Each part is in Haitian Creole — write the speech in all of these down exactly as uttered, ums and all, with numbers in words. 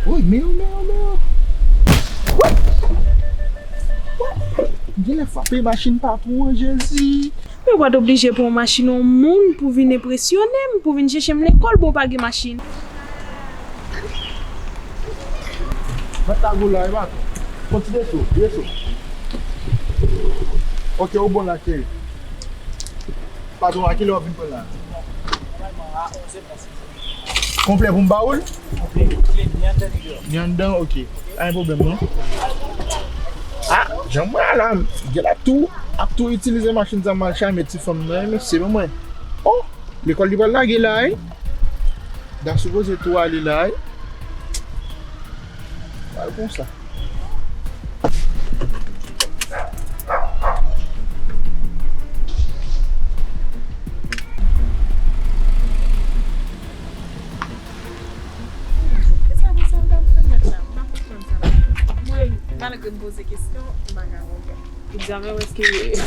Woy, men yo, men yo, men yo. Woy! Woy! Genlè frape machin patwon an, Jezi. Men w pa t oblije pran machin yon moun pou vin enpresyone m, pou vin chèche m lekòl, bon, w pa gen machin. Mèt la gou la, e pa tou. Kontinye tou, vire tou. Ok, ou bon la, cheri. Patwon, a kilè w ap vin pran la? Konplè pou m ba ou l? Konplè, konplè, ni anndan ni deyò. Ni anndan, ok. Pa gen pwoblèm, non. Ah, jan m wè a la, gen ap tou, ap tou itilize machin sa m al chache ti fanm nan, mesye, ban mwen. Oh, lekòl li pral lage la, wi. Da sipoze tou ale la, wi. Pral konsa. Kisa pou sa m t ap fè mèt la? M pa konprann sa la. Mwen, malgre m poze kesyon, m pa ka konprann. Egzamen, èske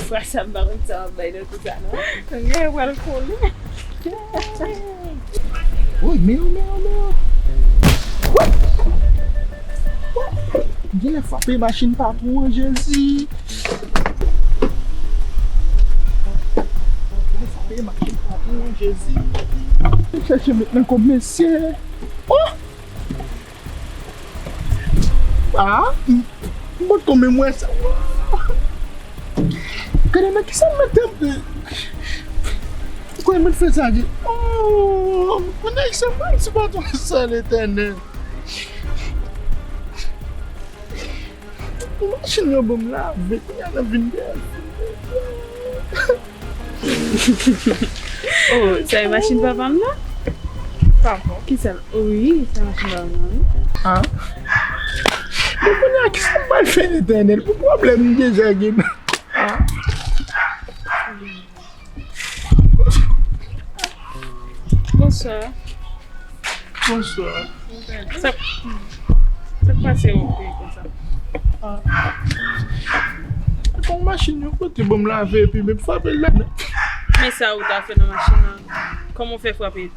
fwa sa m pa konn sa m ap bay nan kou sa, non? Gen pral kole. Woy, men yo, men yo, men yo. Woy! Woy! Genlè frape machin patwon an, Jezi. Genlè frape machin patwon an, Jezi. Chèche met nan kòb mesye. Oh! Ah, m, m potko menm wè sa. Gade nan kisa m mete m. Kòman m mete fè sa di? Oh, m konnen sa, m pa m si patwon sa, Letènèl. Machin yo ban m lave, kounye a l ap vin dèyè. Oh, sa e machin papa m nan? Papa w? Kisa? Wi, sa machin papa m nan, wi. Ah. Bon, kounye a, kisa m pral fè, Letènèl? Pou pwoblèm m deja gen. Ah. Bonswa. Bonswa. Sa, sa k pase w ap kriye konsa? Ah. Bon, machin yo pote ban m lave epi m frape l la. Men sa ou ta fè nan machin nan? Kòman w fè frape l?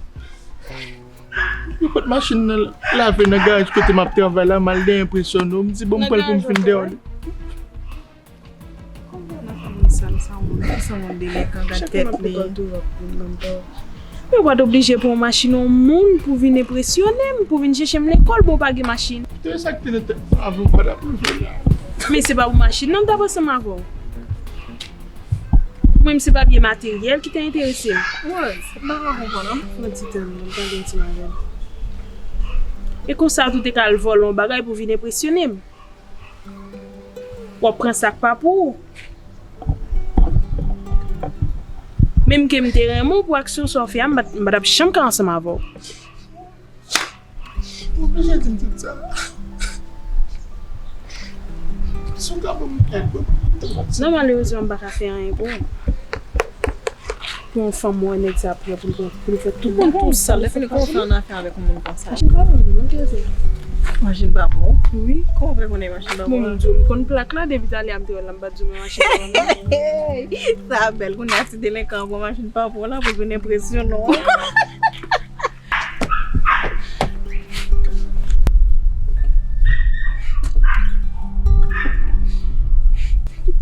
Yo pot machin nan lave nan garaj kote m ap travay la, m al dèyè enpresyone w. M di, bon, m pran l pou m fin dèyè w. Kòman nan fanmi sa, sa yon, sa yon delenkan, gad tèt li. Mwen pa t oblije pran machin yon moun pou vin enpresyone m, pou vin chèche m lekòl, bon, w pa gen machin. Te sa ki te nan tèt mwen avan, w pa t ap rive la. Men se pa pou machin nan m t ap ansanm avè w. Mwen menm se papye materyèl ki te enterese m. Wè, m pa ka konprann, an. Fè yon ti tan, m pale entim avè l. E konsa tou te ka al vòlè yon bagay pou vin enpresyone m. W ap pran sa k pa pou ou. Menm ke m te renmen w pou aksyon sa w fè a, m pa t, m pa t ap janm ka ansanm avè w. Ou oblije di m tout sa. Si w ka ban m èd, ban m tout sa. Non, malerezman, m pa ka fè anyen pou ou. Pou yon fanm wè nèg sa prè pou l pran, pou l fè tout, pou l tout sa. Lè fini konsa, w nan afè avèk yon moun konsa. Machin pa pou mwen, non, Jezi. Machin pa pou w? Wi. Kòman w fè konnen machin pa pou w? Bon, m di w, m konn plak la, depi talè a m te wè l la, m pa t di w men machin pa pou mwen. Sa bèl, kounye a ti delenkan an pran machin pa pou w la pou l vin enpresyone w.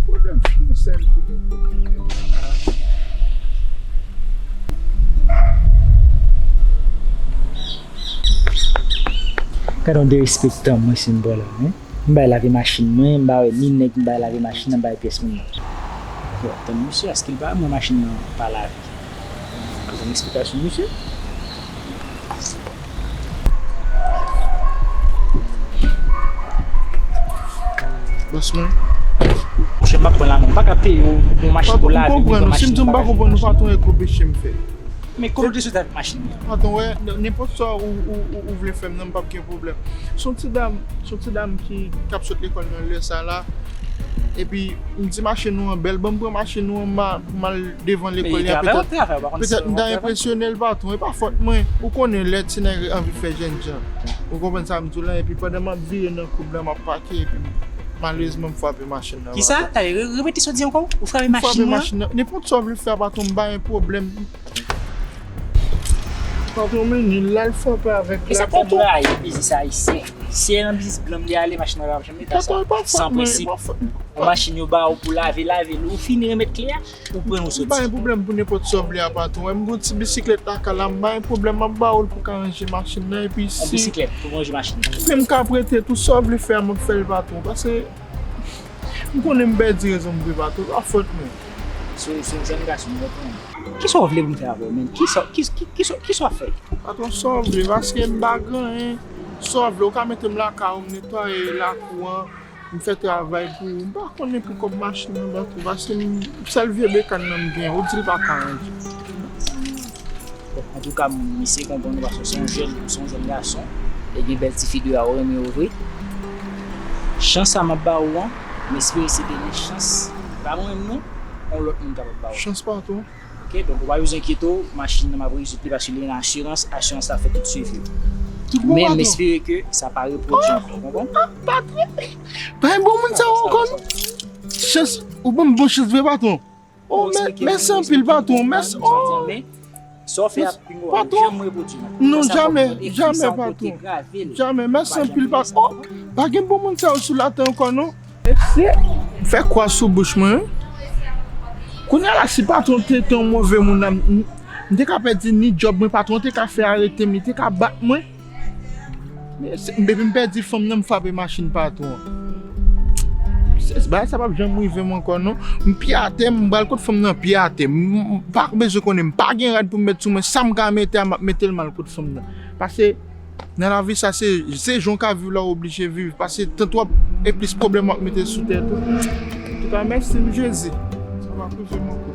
Pwoblèm finansye ki gen pou mwen. Gade yon derespektan mwen si m pran la, hein? M bay lave machin mwen, m pa wè ni nèg m bay lave machin nan, m bay pyès moun nan. Yo, tann misye, èske l pa wè mwen machin nan pa lave? Tann eksplikasyon misye. Bòs mwen. Monchè, m ap pran lamen, m pa ka peye yon, yon machin pou lave, m bezwen machin, m pa ka jwenn machin. Si m di m pa konprann ou, patwon, e kobe chen m fè. Men kote w te sot avèk machin nan? Patwon, wè, n-, nenpòt sa ou, ou, ou, ou vle fè m nan, m p ap gen pwoblèm. Se yon ti dam, se yon ti dam ki, k ap sot lekòl nan lè sa la. Epi, m di machin nou an bèl, ban m pran machin nou an, m a, m al devan lekòl la, petèt, petèt m ta enpresyone l, patwon, e pa fòt mwen. Ou konnen lè ti nèg anvi fè jènjan. Ou konprann sa m di w la, epi pandan m ap vire nan koub la, m ap pake, epi malerezman, m frape machin nan. Kisa? Talè, re-, repete sa w di ankò? Ou frape machin nan? M frape machin nan. Nenpòt sa w vle fè, patwon, m pa gen pwoblèm. Patwon, men nil la, l frape avèk E sa fè m rayi biznis ayisyen. Si e nan biznis blan m te ale, machin nan pa janm eta sa. San prensip. Yon machin yo ba ou pou lave, lave l, ou fini remèt kle a, ou pran ou soti. M pa gen pwoblèm pou nenpòt sa w vle a, patwon. M gen yon ti bisiklèt lakay la, m pa gen pwoblèm, m ap ba ou l pou ka ranje machin nan, epi si. Yon bisiklèt pou ranje machin nan. Men m ka prete tou, sa w vle fè a, m ap fè l, patwon. Paske m konnen m pèdi rezon m vre, patwon. Pa fòt mwen. Se yon jèn gason, m konprann. Kisa w vle pou m fè avè w, menm? Kisa, kisa, kisa, kisa w ap fè? Patwon, sa w vle, paske m pa gen anyen. Sa w vle, ou ka mete m lakay ou, m netwaye lakou an, m fè travay pou ou. M pa konnen pou kòb machin nan, patwon, paske m, sèl vye bekàn nan m gen, ou di l pa ka ranje. Bon, antouka, misye konprann ou paske w se yon jèn, ou se yon jèn gason, e gen bèl tifi deyò a, ou renmen yo vre. Chans sa m ap ba ou an, m espere se dènye chans, pa mwen menm non, yon lòt moun kapab ba ou. Chans patwon. Ok, donk ou pa bezwen enkyete w, machin nan m ap rezoud li paske li nan asirans, asirans la fè tout swivi yo. Men m espere ke sa pa repwodui ankò, ou konprann? Patwon, pa gen bon moun sa yo ankò non. Chans, ou ban m bon chans vre patwon. Oh, mèsi anpil patwon, mèsi. Oh. Sa w fè a pinga w janm repwodui ankò. Non, jamè, jamè patwon. Jamè, mèsi anpil patwon. Oh, pa gen bon moun sa yo sou latè ankò non. Fè kwa sou bouch mwen wi. Kounye a la, si patwon te, te yon move moun la, m, m te ka pèdi ni djòb mwen, patwon te ka fè arete m, li te ka bat mwen. Men se, depi m pèdi fanm nan, m frape machin patwon. Se, bagay sa p ap janm rive m ankò non. M pye atè, m pral kot fanm nan pye atè. M, m pa bezwen konnen, m pa gen rad pou m met sou mwen. Sa m ka mete a, m ap mete l, m al kot fanm nan. Paske nan lavi sa, se, se jan w ka viv la, w oblije viv. Paske tan twòp, e plis pwoblèm w ap mete sou tèt ou. Antouka, mèsi Jezi. Sa p ap rive m ankò.